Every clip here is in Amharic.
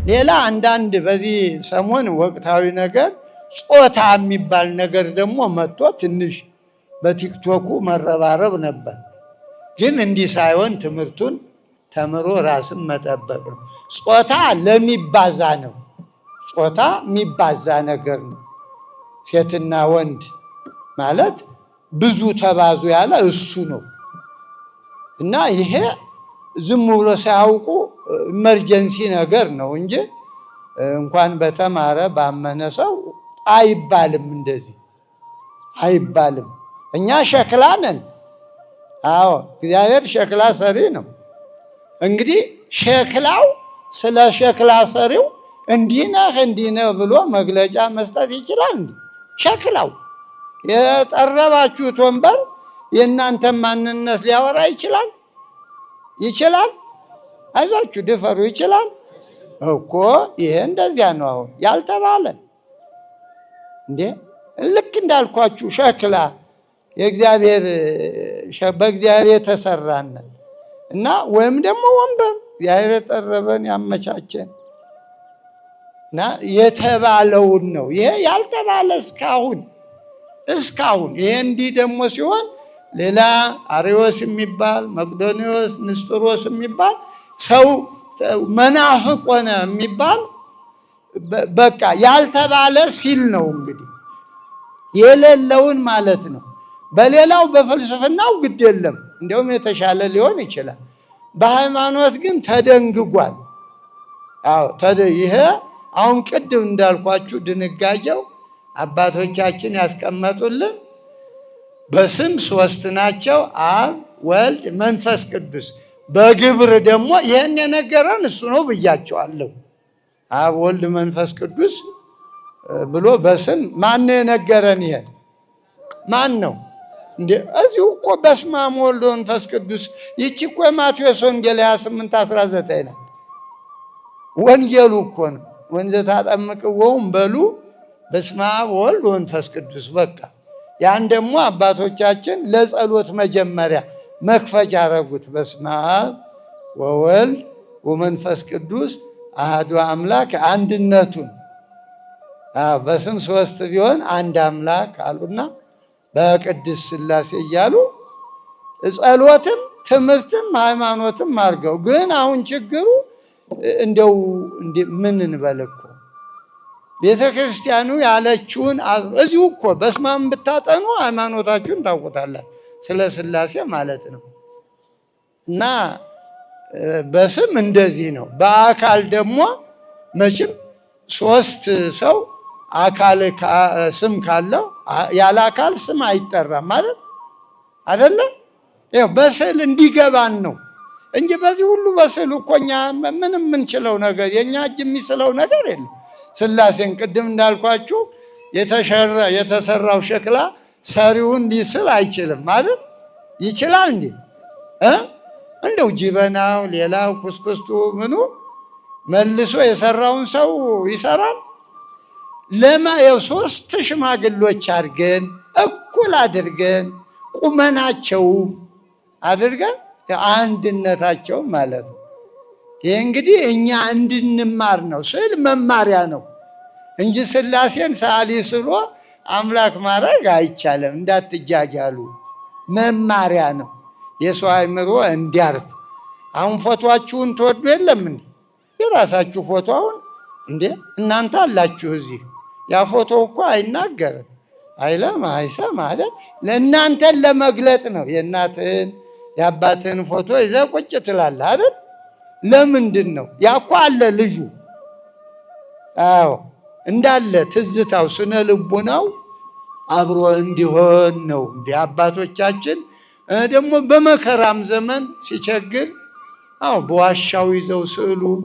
ሌላ አንዳንድ በዚህ ሰሞን ወቅታዊ ነገር ጾታ የሚባል ነገር ደግሞ መጥቶ ትንሽ በቲክቶኩ መረባረብ ነበር። ግን እንዲህ ሳይሆን ትምህርቱን ተምሮ ራስን መጠበቅ ነው። ጾታ ለሚባዛ ነው። ጾታ የሚባዛ ነገር ነው። ሴትና ወንድ ማለት ብዙ ተባዙ ያለ እሱ ነው። እና ይሄ ዝም ብሎ ሳያውቁ emergency ነገር ነው እንጂ እንኳን በተማረ ባመነ ሰው አይባልም፣ እንደዚህ አይባልም። እኛ ሸክላ ነን። አዎ እግዚአብሔር ሸክላ ሰሪ ነው። እንግዲህ ሸክላው ስለ ሸክላ ሰሪው እንዲህ ነህ እንዲህ ነህ ብሎ መግለጫ መስጠት ይችላል? እንዲህ ሸክላው የጠረባችሁት ወንበር የእናንተ ማንነት ሊያወራ ይችላል? ይችላል? አይዟችሁ ድፈሩ። ይችላል እኮ። ይሄ እንደዚያ ነው። አሁን ያልተባለ እንዴ ልክ እንዳልኳችሁ ሸክላ የእግዚአብሔር በእግዚአብሔር የተሰራን እና ወይም ደግሞ ወንበር እግዚአብሔር የጠረበን ያመቻቸን እና የተባለውን ነው። ይሄ ያልተባለ እስካሁን ይሄ እንዲህ ደግሞ ሲሆን ሌላ አሪዎስ የሚባል መቅዶኒዎስ፣ ንስጥሮስ የሚባል ሰው መናፍቅ ሆነ የሚባል በቃ ያልተባለ ሲል ነው እንግዲህ የሌለውን ማለት ነው። በሌላው በፍልስፍናው ግድ የለም፣ እንዲያውም የተሻለ ሊሆን ይችላል። በሃይማኖት ግን ተደንግጓል። አዎ ይሄ አሁን ቅድም እንዳልኳችሁ ድንጋጌው አባቶቻችን ያስቀመጡልን በስም ሶስት ናቸው፣ አብ ወልድ መንፈስ ቅዱስ። በግብር ደግሞ ይህን የነገረን እሱ ነው ብያቸዋለሁ። አብ ወልድ መንፈስ ቅዱስ ብሎ በስም ማን ነው የነገረን? ይሄን ማን ነው እንዴ? እዚሁ እኮ በስመ አብ ወልድ መንፈስ ቅዱስ። ይቺ እኮ የማቴዎስ ወንጌል 28:19 ናት። ወንጌሉ እኮ ነው። ወንዘ ታጠምቅዎሙ በሉ በስመ አብ ወልድ ወመንፈስ ቅዱስ። በቃ ያን ደግሞ አባቶቻችን ለጸሎት መጀመሪያ መክፈቻ አረጉት። በስመ አብ ወወልድ ወመንፈስ ቅዱስ አሐዱ አምላክ አንድነቱን በስም ሶስት ቢሆን አንድ አምላክ አሉና በቅድስት ሥላሴ እያሉ ጸሎትም ትምህርትም ሃይማኖትም አድርገው። ግን አሁን ችግሩ እንደው ምን እንበል እኮ ቤተ ክርስቲያኑ ያለችውን እዚሁ እኮ በስመ አብ ብታጠኑ ሃይማኖታችሁን ታውቁታላችሁ፣ ስለ ሥላሴ ማለት ነው። እና በስም እንደዚህ ነው። በአካል ደግሞ መቼም ሶስት ሰው አካል ስም ካለው ያለ አካል ስም አይጠራም ማለት አይደለ? ይኸው በስዕል እንዲገባን ነው እንጂ በዚህ ሁሉ በስዕል እኮ እኛ ምንም የምንችለው ነገር የእኛ እጅ የሚስለው ነገር የለም። ሥላሴን ቅድም እንዳልኳችሁ የተሰራው ሸክላ ሰሪውን ሊስል አይችልም ማለት ይችላል እንዴ? እንደው ጅበናው፣ ሌላው ኩስኩስቱ ምኑ መልሶ የሰራውን ሰው ይሰራል። ለማየው ሶስት ሽማግሎች አድርገን እኩል አድርገን ቁመናቸው አድርገን አንድነታቸው ማለት ነው። ይህ እንግዲህ እኛ እንድንማር ነው። ስዕል መማሪያ ነው እንጂ ሥላሴን ሰዓሊ ስሎ አምላክ ማድረግ አይቻልም። እንዳትጃጃሉ፣ መማሪያ ነው። የሰው አእምሮ እንዲያርፍ። አሁን ፎቶአችሁን ትወዱ የለም እንዴ? የራሳችሁ ፎቶ አሁን እንዴ እናንተ አላችሁ እዚህ። ያ ፎቶ እኮ አይናገርም፣ አይለም፣ አይሰማ አይደል? ለእናንተን ለመግለጥ ነው። የእናትህን የአባትህን ፎቶ ይዘህ ቁጭ ትላለህ አይደል? ለምንድን ነው? ያ እኮ አለ ልጁ። አዎ እንዳለ ትዝታው ስነ ልቡናው አብሮ እንዲሆን ነው። እንዲ አባቶቻችን ደግሞ በመከራም ዘመን ሲቸግር አዎ በዋሻው ይዘው ስዕሉን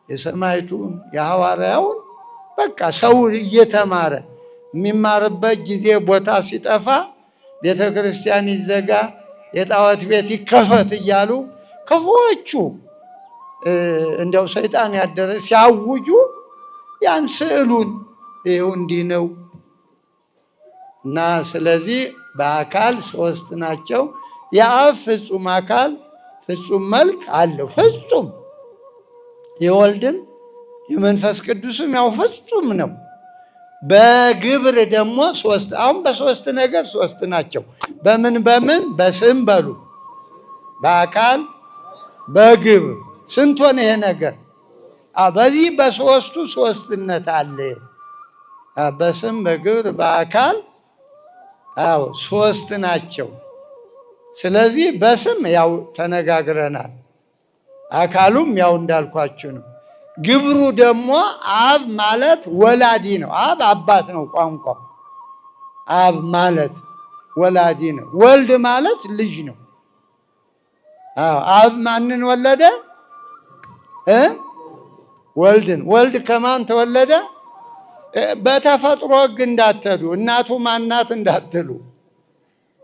የሰማዕቱን የሐዋርያውን በቃ ሰው እየተማረ የሚማርበት ጊዜ ቦታ ሲጠፋ ቤተ ክርስቲያን ይዘጋ፣ የጣዖት ቤት ይከፈት እያሉ ክፉዎቹ እንደው ሰይጣን ያደረ ሲያውጁ ያን ስዕሉን ይኸው እንዲህ ነው እና ስለዚህ በአካል ሶስት ናቸው። የአብ ፍጹም አካል ፍጹም መልክ አለው ፍጹም፣ የወልድም የመንፈስ ቅዱስም ያው ፍጹም ነው። በግብር ደግሞ ሶስት። አሁን በሶስት ነገር ሶስት ናቸው። በምን በምን? በስም በሉ፣ በአካል፣ በግብር። ስንት ሆነ ይሄ ነገር? በዚህ በሶስቱ ሶስትነት አለ። በስም፣ በግብር፣ በአካል አዎ ሶስት ናቸው። ስለዚህ በስም ያው ተነጋግረናል። አካሉም ያው እንዳልኳችሁ ነው። ግብሩ ደግሞ አብ ማለት ወላዲ ነው። አብ አባት ነው። ቋንቋው አብ ማለት ወላዲ ነው። ወልድ ማለት ልጅ ነው። አዎ አብ ማንን ወለደ? ወልድን። ወልድ ከማን ተወለደ? በተፈጥሮ ሕግ እንዳትሄዱ፣ እናቱ ማናት እንዳትሉ።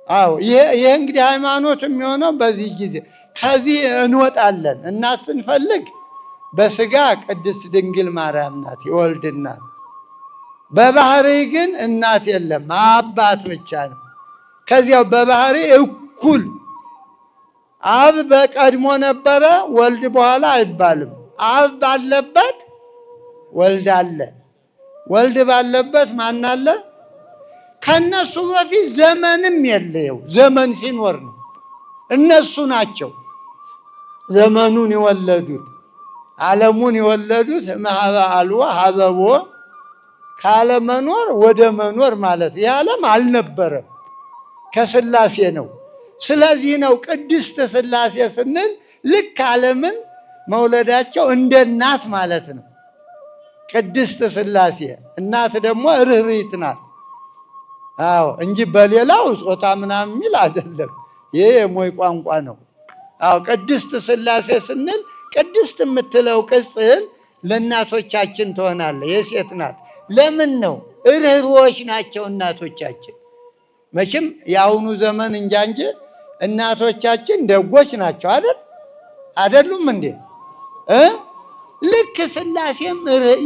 አዎ ይሄ እንግዲህ ሃይማኖት የሚሆነው በዚህ ጊዜ ከዚህ እንወጣለን። እናት ስንፈልግ በስጋ ቅድስት ድንግል ማርያም ናት፣ የወልድ እናት። በባህሪ ግን እናት የለም፣ አባት ብቻ ነው። ከዚያው በባህሪ እኩል አብ በቀድሞ ነበረ፣ ወልድ በኋላ አይባልም። አብ ባለበት ወልድ አለ፣ ወልድ ባለበት ማን አለ? ከነሱ በፊት ዘመንም የለው። ዘመን ሲኖር ነው። እነሱ ናቸው ዘመኑን የወለዱት፣ ዓለሙን የወለዱት። እምኀበ አልቦ ሀበቦ፣ ካለመኖር ወደ መኖር ማለት። ይህ ዓለም አልነበረም፣ ከስላሴ ነው። ስለዚህ ነው ቅድስት ስላሴ ስንል ልክ ዓለምን መውለዳቸው እንደ እናት ማለት ነው። ቅድስት ስላሴ እናት ደግሞ ርኅሪት ናት። አዎ እንጂ በሌላው ጾታ ምናምን የሚል አይደለም። ይሄ የሞይ ቋንቋ ነው። አዎ ቅድስት ስላሴ ስንል ቅድስት የምትለው ቅጽል ለእናቶቻችን ትሆናለች። የሴት ናት። ለምን ነው? ርኅሩኆች ናቸው እናቶቻችን። መቼም የአሁኑ ዘመን እንጃ እንጂ እናቶቻችን ደጎች ናቸው አይደል? አይደሉም እንዴ? ልክ ስላሴም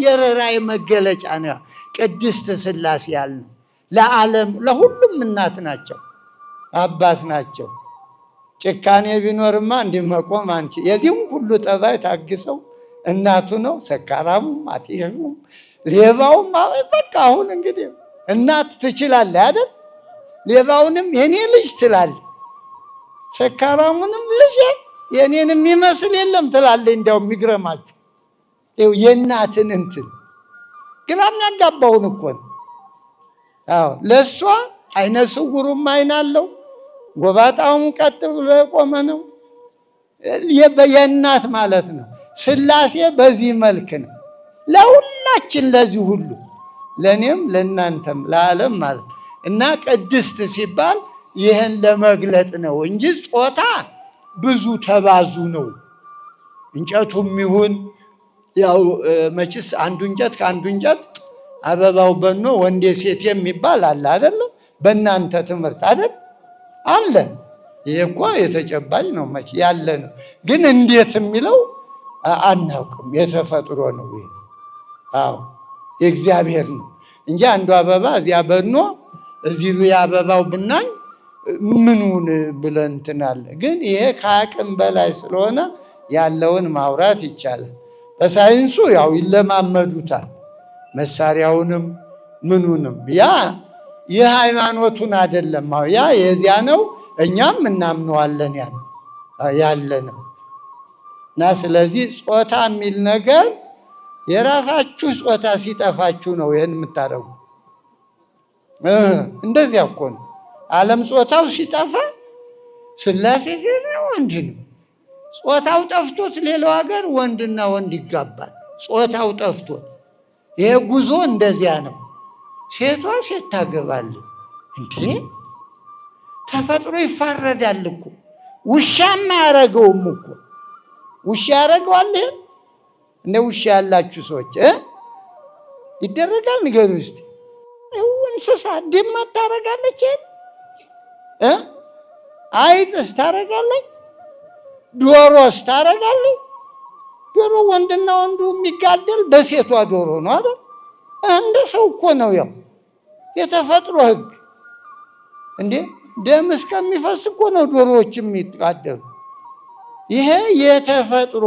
የርኅራኄ መገለጫ ነው። ቅድስት ስላሴ ያልነው ለዓለም ለሁሉም እናት ናቸው፣ አባት ናቸው። ጭካኔ ቢኖርማ እንዲህ መቆም አንቺ የዚህም ሁሉ ጠባይ ታግሰው እናቱ ነው። ሰካራሙም፣ አጤሹም፣ ሌባውም በቃ አሁን እንግዲህ እናት ትችላለህ አይደል? ሌባውንም የኔ ልጅ ትላለህ፣ ሰካራሙንም ልጅ የኔን የሚመስል የለም ትላለህ። እንዲያው የሚግረማችሁ ይኸው የእናትን እንትን ግራ የሚያጋባውን እኮ ነው። አዎ ለእሷ አይነ ስውሩም አይን አለው፣ ጎባጣውም ቀጥ ብሎ የቆመ ነው። የእናት ማለት ነው። ስላሴ በዚህ መልክ ነው ለሁላችን፣ ለዚህ ሁሉ ለእኔም ለእናንተም ለዓለም ማለት ነው። እና ቅድስት ሲባል ይህን ለመግለጥ ነው እንጂ ጾታ ብዙ ተባዙ ነው። እንጨቱም ይሁን ያው መችስ አንዱ እንጨት ከአንዱ እንጨት አበባው በኖ ወንዴ ሴት የሚባል አለ አይደለም? በእናንተ ትምህርት አይደል አለ። ይሄ እኮ የተጨባጭ ነው መች ያለ ነው። ግን እንዴት የሚለው አናውቅም። የተፈጥሮ ነው ይሄ። አዎ የእግዚአብሔር ነው እንጂ አንዱ አበባ እዚያ በኖ እዚህ የአበባው ብናኝ ምኑን ብለን እንትን አለ። ግን ይሄ ከአቅም በላይ ስለሆነ ያለውን ማውራት ይቻላል። በሳይንሱ ያው ይለማመዱታል፣ መሳሪያውንም ምኑንም። ያ የሃይማኖቱን አይደለም፣ ያ የዚያ ነው። እኛም እናምነዋለን ያለ ነው። እና ስለዚህ ጾታ የሚል ነገር የራሳችሁ ጾታ ሲጠፋችሁ ነው ይህን የምታደርጉ። እንደዚያ እኮ ነው። ዓለም ጾታው ሲጠፋ ስላሴ ሴት ነው ወንድ ነው። ጾታው ጠፍቶት ሌላው ሀገር ወንድና ወንድ ይጋባል። ጾታው ጠፍቶት ይሄ ጉዞ እንደዚያ ነው። ሴቷ ሴት ታገባለች እንዴ? ተፈጥሮ ይፋረዳል እኮ። ውሻም አያረገውም እኮ። ውሻ ያረገዋል? ይሄን እንደ ውሻ ያላችሁ ሰዎች ይደረጋል? ንገሩ እስቲ። እንስሳ ድመት ታረጋለች? ይሄን አይጥስ ታረጋለች? ዶሮስ ታረጋለች? ዶሮ ወንድና ወንዱ የሚጋደል በሴቷ ዶሮ ነው አይደል? እንደ ሰው እኮ ነው። ያው የተፈጥሮ ሕግ እንዴ ደም እስከሚፈስ እኮ ነው ዶሮዎች የሚጋደሉ። ይሄ የተፈጥሮ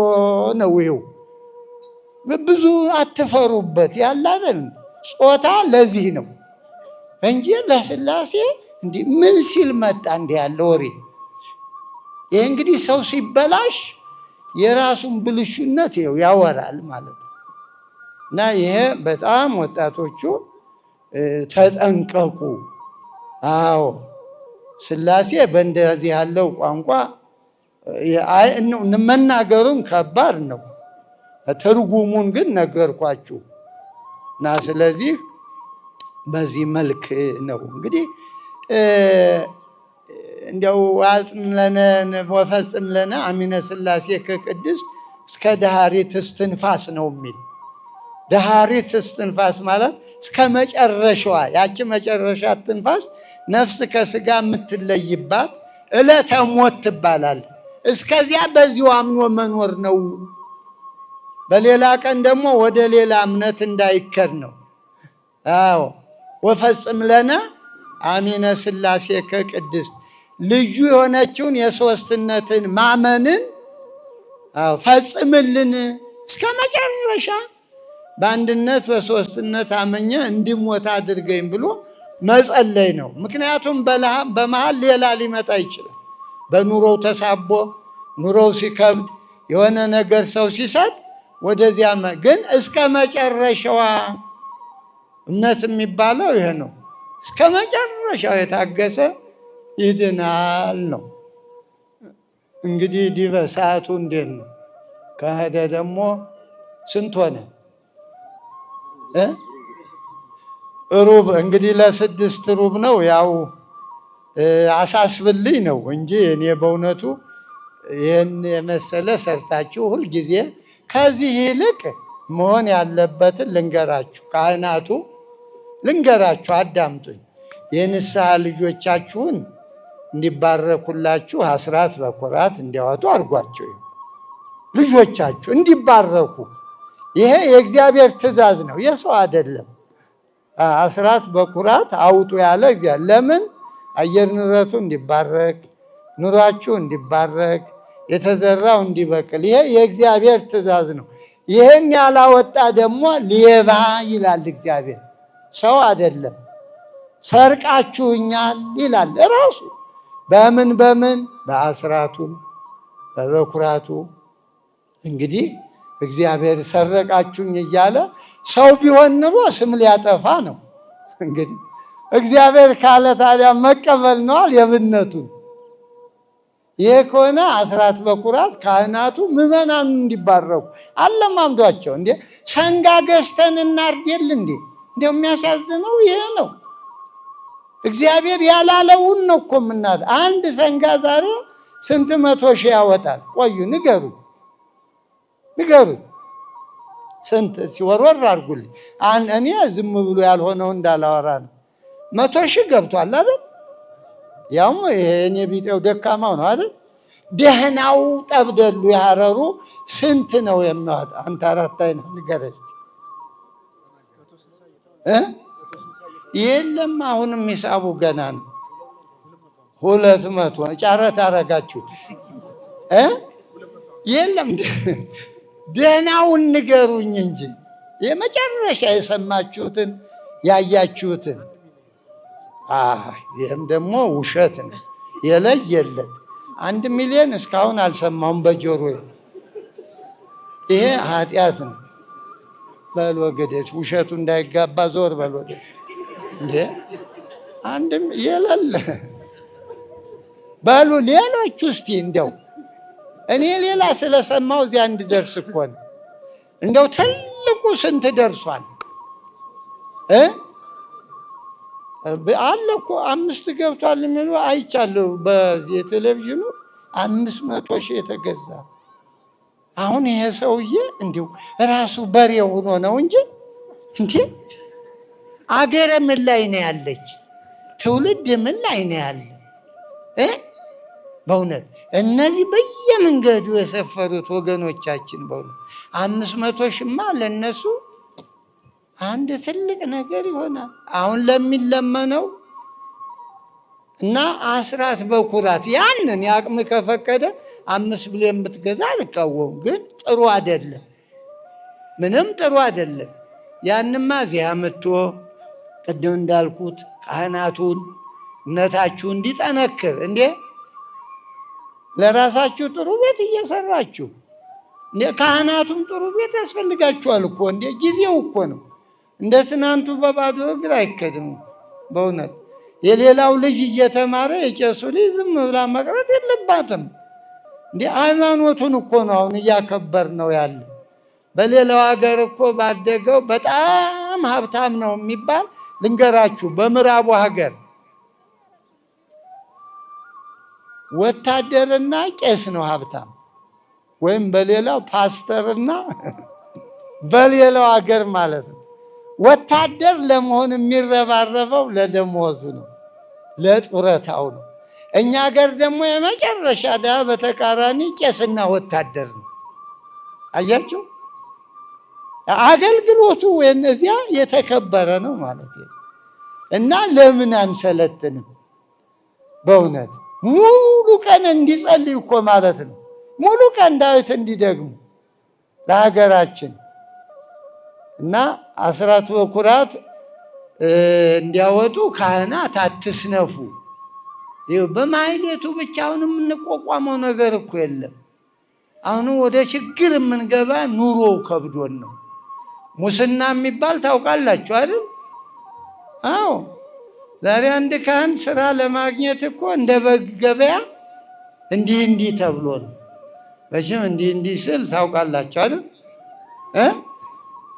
ነው። ይኸው ብዙ አትፈሩበት። ያላለን ጾታ ለዚህ ነው እንጂ ለስላሴ እንዲህ ምን ሲል መጣ እንዲህ ያለ ወሬ። ይህ እንግዲህ ሰው ሲበላሽ የራሱን ብልሹነት ይኸው ያወራል ማለት ነው። እና ይሄ በጣም ወጣቶቹ ተጠንቀቁ። አዎ ስላሴ በእንደዚህ ያለው ቋንቋ መናገሩን ከባድ ነው። ትርጉሙን ግን ነገርኳችሁ እና ስለዚህ በዚህ መልክ ነው እንግዲህ እንዲያው አጽም ለነ ወፈጽም ለነ አሚነ ስላሴ ከቅድስት እስከ ደሃሪት እስትንፋስ ነው የሚል። ደሃሪት እስትንፋስ ማለት እስከ መጨረሻዋ፣ ያቺ መጨረሻ ትንፋስ ነፍስ ከስጋ የምትለይባት ዕለተ ሞት ትባላለች። እስከዚያ በዚሁ አምኖ መኖር ነው። በሌላ ቀን ደግሞ ወደ ሌላ እምነት እንዳይከድ ነው። አዎ ወፈጽም ለነ አሚነ ስላሴ ከቅድስት ልዩ የሆነችውን የሶስትነትን ማመንን ፈጽምልን እስከ መጨረሻ በአንድነት በሶስትነት አመኘ እንዲሞት አድርገኝ ብሎ መጸለይ ነው። ምክንያቱም በመሃል ሌላ ሊመጣ ይችላል። በኑሮው ተሳቦ ኑሮው ሲከብድ የሆነ ነገር ሰው ሲሰጥ ወደዚያ ግን እስከ መጨረሻዋ እምነት የሚባለው ይሄ ነው። እስከ መጨረሻው የታገሰ ይድናል ነው። እንግዲህ ዲበ ሰዓቱ እንዴት ነው? ከሄደ ደግሞ ስንት ሆነ? ሩብ እንግዲህ ለስድስት ሩብ ነው። ያው አሳስብልኝ ነው እንጂ እኔ በእውነቱ ይህን የመሰለ ሰርታችሁ ሁልጊዜ ከዚህ ይልቅ መሆን ያለበትን ልንገራችሁ፣ ካህናቱ ልንገራችሁ፣ አዳምጡኝ። የንስሐ ልጆቻችሁን እንዲባረኩላችሁ አስራት በኩራት እንዲያወጡ አድርጓቸው። ልጆቻችሁ እንዲባረኩ፣ ይሄ የእግዚአብሔር ትእዛዝ ነው፣ የሰው አይደለም። አስራት በኩራት አውጡ ያለ እግዚአብሔር ለምን? አየር ንብረቱ እንዲባረክ፣ ኑሯችሁ እንዲባረክ፣ የተዘራው እንዲበቅል፣ ይሄ የእግዚአብሔር ትእዛዝ ነው። ይህን ያላወጣ ደግሞ ሌባ ይላል እግዚአብሔር፣ ሰው አይደለም። ሰርቃችሁኛል ይላል እራሱ። በምን በምን? በአስራቱ በበኩራቱ። እንግዲህ እግዚአብሔር ሰረቃችሁኝ እያለ ሰው ቢሆን ኑሮ ስም ሊያጠፋ ነው። እንግዲህ እግዚአብሔር ካለ ታዲያ መቀበል ነዋል የብነቱን። ይሄ ከሆነ አስራት በኩራት ካህናቱ ምዕመናኑ እንዲባረኩ አለማምዷቸው። እንዴ ሰንጋ ገዝተን እናርድ የለ እንዴ? እንደው የሚያሳዝነው ይሄ ነው። እግዚአብሔር ያላለውን ነው እኮ የምናት። አንድ ሰንጋ ዛሬ ስንት መቶ ሺህ ያወጣል? ቆዩ ንገሩ፣ ንገሩ ስንት ሲወርወር አድርጉልኝ። እኔ ዝም ብሎ ያልሆነው እንዳላወራ ነው። 100,000 ገብቷል አይደል? ያውም ይሄ እኔ ቢጤው ደካማው ነው አይደል? ደህናው ጠብደሉ ያረሩ ስንት ነው የሚያወጣ? አንተ አራት አይነት ንገረኝ እ የለም አሁንም ሂሳቡ ገና ነው። 200 ጫረት አረጋችሁት እ የለም ደህናውን ንገሩኝ እንጂ የመጨረሻ የሰማችሁትን ያያችሁትን። ይህም ደግሞ ውሸት ነው የለየለት። 1 ሚሊዮን እስካሁን አልሰማሁም በጆሮዬ። ይሄ ኃጢአት ነው። በል ወገደች ውሸቱ እንዳይጋባ ዞር በል ወደ እንዴ። አንድም የለለ በሉ ሌሎች እስቲ እንደው እኔ ሌላ ስለሰማው እዚያ እንድደርስ እኮ ነው። እንደው ትልቁ ስንት ደርሷል? አለ እኮ 5 ገብቷል የሚሉ አይቻለሁ። በዚህ የቴሌቪዥኑ 500,000 የተገዛ። አሁን ይሄ ሰውዬ እንዲሁ ራሱ በሬ ሆኖ ነው እንጂ እንዴ አገረ ምን ላይ ነው ያለች? ትውልድ ምን ላይ ነው ያለ? በእውነት እነዚህ በየመንገዱ የሰፈሩት ወገኖቻችን በእውነት 500 ሺህማ ለነሱ አንድ ትልቅ ነገር ይሆናል። አሁን ለሚለመነው እና አስራት በኩራት ያንን የአቅም ከፈቀደ 5 ብሊዮን ብትገዛ አልቃወም፣ ግን ጥሩ አይደለም። ምንም ጥሩ አይደለም። ያንማ እዚያ መጥቶ ቅድም እንዳልኩት ካህናቱን እምነታችሁ እንዲጠነክር፣ እንዴ ለራሳችሁ ጥሩ ቤት እየሰራችሁ እንዴ ካህናቱም ጥሩ ቤት ያስፈልጋችኋል እኮ፣ እንዴ ጊዜው እኮ ነው። እንደ ትናንቱ በባዶ እግር አይከድም። በእውነት የሌላው ልጅ እየተማረ የቄሱ ልጅ ዝም ብላ መቅረት የለባትም። እንዴ ሃይማኖቱን እኮ ነው አሁን እያከበር ነው ያለ። በሌላው ሀገር እኮ ባደገው በጣም ሀብታም ነው የሚባል ልንገራችሁ፣ በምዕራቡ ሀገር ወታደርና ቄስ ነው ሀብታም፣ ወይም በሌላው ፓስተርና በሌላው ሀገር ማለት ነው። ወታደር ለመሆን የሚረባረበው ለደሞዙ ነው፣ ለጡረታው ነው። እኛ ሀገር ደግሞ የመጨረሻ ድሀ በተቃራኒ ቄስና ወታደር ነው። አያችሁ፣ አገልግሎቱ እነዚያ የተከበረ ነው ማለት ነው። እና ለምን አንሰለጥንም? በእውነት ሙሉ ቀን እንዲጸልዩ እኮ ማለት ነው። ሙሉ ቀን ዳዊት እንዲደግሙ ለሀገራችን እና አስራት በኩራት እንዲያወጡ ካህናት አትስነፉ። በማህሌቱ ብቻ አሁን የምንቋቋመው ነገር እኮ የለም። አሁን ወደ ችግር የምንገባ ኑሮው ከብዶን ነው። ሙስና የሚባል ታውቃላችሁ አይደል? አዎ። ዛሬ አንድ ካህን ስራ ለማግኘት እኮ እንደ በግ ገበያ እንዲህ እንዲህ ተብሎ ነው። መቼም እንዲህ እንዲህ ስል ታውቃላችሁ አይደል?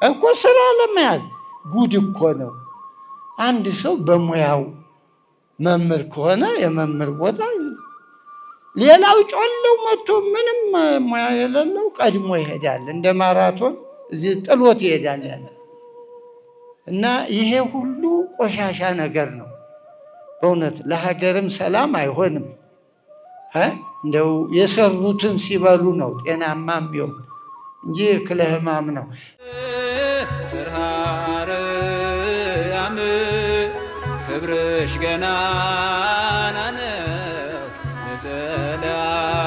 እኮ ስራ ለመያዝ ጉድ እኮ ነው። አንድ ሰው በሙያው መምህር ከሆነ የመምህር ቦታ፣ ሌላው ጮለው መጥቶ ምንም ሙያ የሌለው ቀድሞ ይሄዳል። እንደ ማራቶን እዚህ ጥሎት ይሄዳል ያለ እና ይሄ ሁሉ ቆሻሻ ነገር ነው። በእውነት ለሀገርም ሰላም አይሆንም። እንደው የሰሩትን ሲበሉ ነው ጤናማ የሚሆን እንጂ እክለ ሕማም ነው። ጽርሐ አርያም ክብርሽ ገናና ነው ለዘለዓለም።